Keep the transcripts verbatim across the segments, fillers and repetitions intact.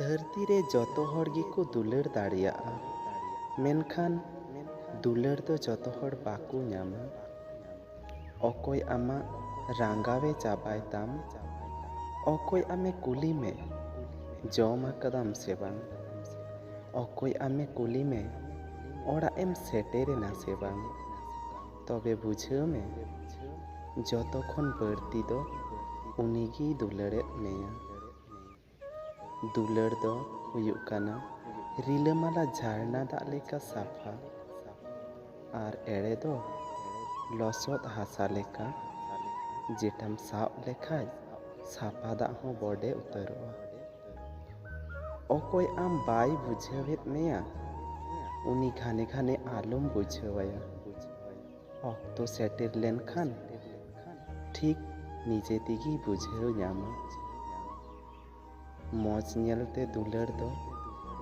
ᱫᱷᱟᱹᱨᱛᱤ ᱨᱮ ᱡᱚᱛᱚ ᱦᱚᱲ ᱜᱮᱠᱚ ᱫᱩᱞᱟᱹᱲ ᱫᱟᱲᱮᱭᱟᱜᱼᱟ, ᱢᱮᱱᱠᱷᱟᱱ ᱫᱩᱞᱟᱹᱲ ᱫᱚ ᱡᱚᱛᱚ ᱦᱚᱲ ᱵᱟᱠᱚ ᱧᱟᱢᱟ᱾ ᱚᱠᱚᱭ ᱟᱢᱟᱜ ᱨᱟᱸᱜᱟᱣᱮ ᱪᱟᱵᱟᱭ ᱛᱟᱢ, ᱚᱠᱚᱭ ᱟᱢᱮ ᱠᱩᱞᱤ ᱢᱮ, "ᱡᱚᱢ ᱟᱠᱟᱫᱟᱢ ᱥᱮ ᱵᱟᱝ?" ᱚᱠᱚᱭ ᱟᱢᱮ ᱠᱩᱞᱤ ᱢᱮ, "ᱚᱲᱟᱜ ᱮᱢ ᱥᱮᱴᱮᱨᱮᱱᱟ ᱥᱮ ᱵᱟᱝ?" ᱛᱚᱵᱮ ᱵᱩᱡᱷᱟᱹᱣ ᱢᱮ, ᱡᱚᱛᱚ ᱠᱷᱚᱱ ᱵᱟᱹᱲᱛᱤ ᱫᱚ ᱩᱱᱤᱜᱮᱭ ᱫᱩᱞᱟᱹᱲᱮᱫ ᱢᱮᱭᱟ᱾ ᱫᱩᱞᱟᱹᱲ ᱫᱚ ᱦᱩᱭᱩᱜ ᱠᱟᱱᱟ ᱨᱤᱞᱟᱹᱢᱟᱞᱟ ᱡᱷᱟᱨᱱᱟ ᱫᱟᱜ ᱞᱮᱠᱟ ᱥᱟᱯᱷᱟ, ᱟᱨ ᱮᱲᱮ ᱫᱚ ᱞᱚᱥᱚᱫ ᱦᱟᱥᱟ ᱞᱮᱠᱟ, ᱡᱮᱴᱟᱢ ᱥᱟᱵ ᱞᱮᱠᱷᱟᱡ ᱥᱟᱯᱷᱟ ᱫᱟᱜ ᱦᱚᱸ ᱵᱚᱰᱮ ᱩᱛᱟᱹᱨᱚᱜᱼᱟ᱾ ᱚᱠᱚᱭ ᱟᱢ ᱵᱟᱭ ᱵᱩᱡᱷᱟᱹᱣᱮᱫ ᱢᱮᱭᱟ, ᱩᱱᱤ ᱜᱷᱟᱱᱮ ᱜᱷᱟᱱᱮ ᱟᱞᱚᱢ ᱵᱩᱡᱷᱟᱹᱣᱟᱭᱟ᱾ ᱚᱠᱛᱚ ᱥᱮᱴᱮᱨ ᱞᱮᱱᱠᱷᱟᱱ ᱴᱷᱤᱠ ᱱᱤᱡᱮ ᱛᱮᱜᱮᱭ ᱵᱩᱡᱷᱟᱹᱣ ᱧᱟᱢᱟ᱾ ᱢᱚᱡᱽ ᱧᱮᱞᱛᱮ ᱫᱩᱞᱟᱹᱲ ᱫᱚ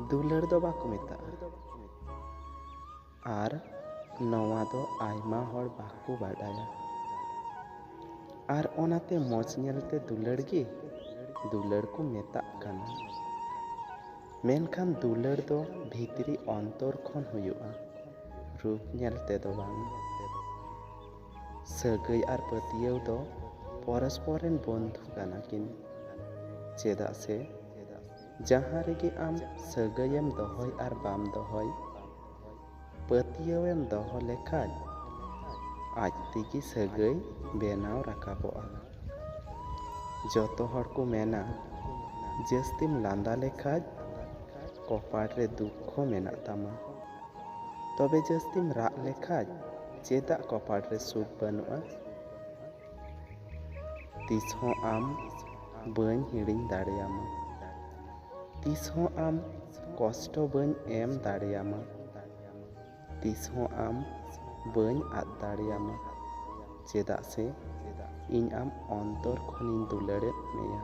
ᱫᱩᱞᱟᱹᱲ ᱫᱚ ᱵᱟᱠᱚ ᱢᱮᱛᱟᱜᱼᱟ᱾ ᱟᱨ ᱱᱚᱣᱟ ᱫᱚ ᱟᱭᱢᱟ ᱦᱚᱲ ᱵᱟᱠᱚ ᱵᱟᱰᱟᱭᱟ᱾ ᱟᱨ ᱚᱱᱟᱛᱮ ᱢᱚᱡᱽ ᱧᱮᱞᱛᱮ ᱫᱩᱞᱟᱹᱲ ᱜᱮ ᱫᱩᱞᱟᱹᱲ ᱠᱚ ᱢᱮᱛᱟᱜ ᱠᱟᱱᱟ᱾ ᱢᱮᱱᱠᱷᱟᱱ ᱫᱩᱞᱟᱹᱲ ᱫᱚ ᱵᱷᱤᱛᱨᱤ ᱚᱱᱛᱚᱨ ᱠᱷᱚᱱ ᱦᱩᱭᱩᱜᱼᱟ, ᱨᱩᱯ ᱧᱮᱞ ᱛᱮᱫᱚ ᱵᱟᱝ᱾ ᱥᱟᱹᱜᱟᱹᱭ ᱟᱨ ᱯᱟᱹᱛᱭᱟᱹᱣ ᱫᱚ ᱯᱚᱨᱚᱥᱯᱚᱨ ᱨᱮᱱ ᱵᱚᱱᱫᱷᱩ ᱠᱟᱱᱟ ᱠᱤᱱ, ᱪᱮᱫᱟᱜ ᱥᱮ ᱡᱟᱦᱟᱸ ᱨᱮᱜᱮ ᱟᱢ ᱥᱟᱹᱜᱟᱹᱭᱮᱢ ᱫᱚᱦᱚᱭ ᱟᱨ ᱵᱟᱢ ᱫᱚᱦᱚᱭ, ᱯᱟᱹᱛᱭᱟᱹᱣᱮᱢ ᱫᱚᱦᱚ ᱞᱮᱠᱷᱟᱡ ᱟᱡ ᱛᱮᱜᱮ ᱥᱟᱹᱜᱟᱹᱭ ᱵᱮᱱᱟᱣ ᱨᱟᱠᱟᱵᱚᱜᱼᱟ᱾ ᱡᱚᱛᱚ ᱦᱚᱲ ᱠᱚ ᱢᱮᱱᱟ, ᱡᱟᱹᱥᱛᱤᱢ ᱞᱟᱸᱫᱟ ᱞᱮᱠᱷᱟᱡ ᱠᱚᱯᱟᱲ ᱨᱮ ᱫᱩᱠᱠᱷᱚ ᱢᱮᱱᱟᱜ ᱛᱟᱢᱟ᱾ ᱛᱚᱵᱮ ᱡᱟᱹᱥᱛᱤᱢ ᱨᱟᱜ ᱞᱮᱠᱷᱟᱡ ᱪᱮᱫᱟᱜ ᱠᱚᱯᱟᱲ ᱨᱮ ᱥᱩᱠ ᱵᱟᱹᱱᱩᱜᱼᱟ? ᱛᱤᱥ ᱦᱚᱸ ᱟᱢ ᱵᱟᱹᱧ ᱦᱤᱲᱤᱧ ᱫᱟᱲᱮᱭᱟᱢᱟ᱾ ᱛᱤᱥ ᱦᱚᱸ ᱟᱢ ᱠᱚᱥᱴᱚ ᱵᱟᱹᱧ ᱮᱢ ᱫᱟᱲᱮᱭᱟᱢᱟ᱾ ᱛᱤᱥ ᱦᱚᱸ ᱟᱢ ᱵᱟᱹᱧ ᱟᱫ ᱫᱟᱲᱮᱭᱟᱢᱟ, ᱪᱮᱫᱟᱜ ᱥᱮ ᱤᱧ ᱟᱢ ᱚᱱᱛᱚᱨ ᱠᱷᱚᱱᱤᱧ ᱫᱩᱞᱟᱹᱲᱮᱫ ᱢᱮᱭᱟ᱾